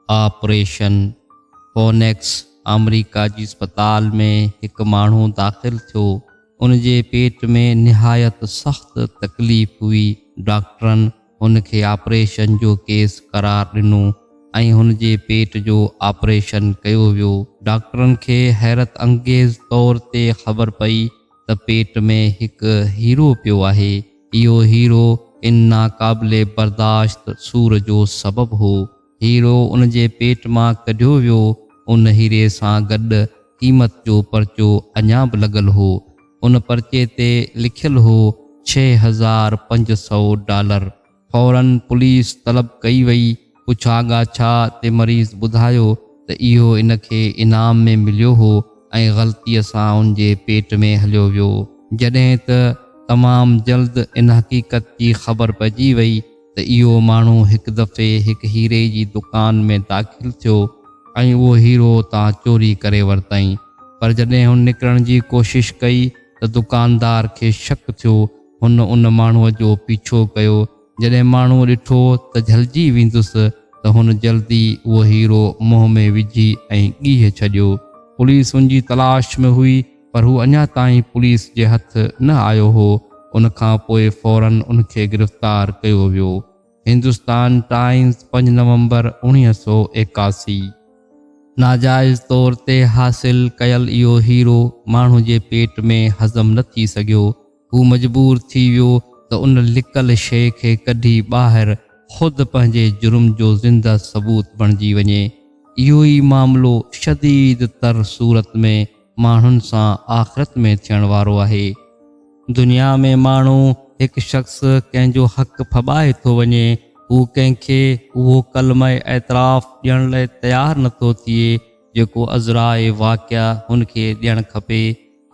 Operation Phoenix آمريڪا جي اسپتال ۾ هڪ ماڻهو داخل ٿيو. ان جي پيٽ ۾ نهايت سخت تڪليف هئي. ڊاڪٽرن هن کي آپريشن جو ڪيس قرار ڏنو ۽ هن جي پيٽ جو آپريشن ڪيو ويو. ڊاڪٽرن کي حيرت انگيز طور تي خبر پئي ته پيٽ ۾ هڪ هيرو پيو آهي. اهو هيرو ان ناقابل برداشت سور جو سبب هو. هيرو ان جي پيٽ مان ڪڍيو ويو. ان هيري سان گڏ قيمت جو پرچو اڃا به لڳل هو. ان پرچي تي لکيل هو 6500 ڊالر. فوراً پوليس طلب ڪئي وئي. پڇا ڳاڇا تي مريض ٻڌايو ته اهو ان کي انعام ۾ مليو هو ۽ غلطيء سان ان جي پيٽ ۾ هليو ويو. جڏهن ته تمام جلد ان حقيقت جي خبر پئجي وئي ته اهو ماڻهو هڪ دفعي هڪ هيري جي دڪان ۾ داخل ٿيو ۽ اهو هيرو اتان چوري ڪري ورتائين پر جڏهن هن نڪرڻ جي ڪوشش ڪئي ته دڪاندار کي شڪ ٿيو. هن ان ماڻهوء جو پيڇو ڪيو. جڏهن ماڻهوء ڏٺو ته جهلجي ويندس ته هن جلدي اهو هيرو منهن ۾ وجهي ۽ ڳيهه ڇڏيو. پوليس ان جي تلاش ۾ هئي پر هو اڃا تائين پوليس جي هٿ نه آيو هو. ان کان پوء فوراً ان کي گرفتار ڪيو ويو. هندستان ٽائيمز پنج نومبر 1981. ناجائز طور تي حاصل ڪيل اهو هيرو ماڻهو جي پيٽ ۾ هضم نه ٿي سگهيو. هو مجبور ٿي ويو ته ان لڪل شيء کي ڪڍي ٻاهر خود پنهنجي جرم جو زنده ثبوت بڻجي وڃي. اهو ئي معاملو شديد تر صورت ۾ ماڻهن سان آخرت ۾ ٿيڻ وارو آهي. دنيا ۾ ماڻهو هڪ شخص ڪنهن جو حق ڦٻائي ٿو وڃي، هو ڪنهن کي اهو ڪلمه اعتراف ڏيڻ لئه تيار نه ٿو ٿئي جيڪو ازراء واقعه هن کي ڏيڻ کپي.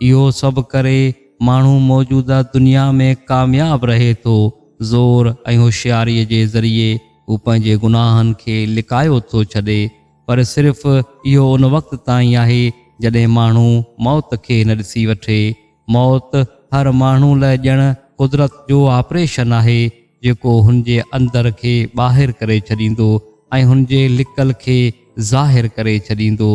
اهو سڀ ڪري ماڻهو موجوده دنيا ۾ ڪامياب رهي ٿو. زور ۽ هوشياريء جي ذريعي هو پنهنجي گناهن کي لڪايو ٿو ڇڏي. پر صرف اهو ان وقت تائين آهي جڏهن ماڻهو موت کي نه ڏسي وٺي. موت هر ماڻهو لئه ڄڻ قدرت جو آپريشن آهي جيڪو هن جي اندر کي ٻاهر ڪري ڇڏيندو ۽ هن جي لڪل کي ظاهر ڪري ڇڏيندو.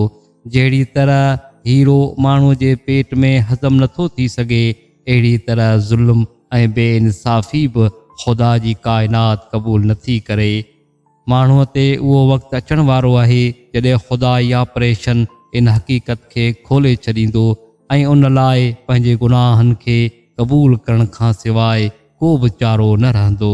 جهڙي طرح هيرو ماڻهو جي پيٽ ۾ هضم نٿو ٿي سگهي اهڙي طرح ظلم ۽ بي انصافي به خدا جي ڪائنات قبول نٿي ڪري. ماڻهوء تي اهو وقت اچڻ وارو آهي، جڏهن خدا ئي آپريشن ان حقيقت کي کولي ڇڏيندو ۽ ان لاء پنهنجي گناهن کي قبول ڪرڻ کان سواء ڪو به چارو نه رهندو.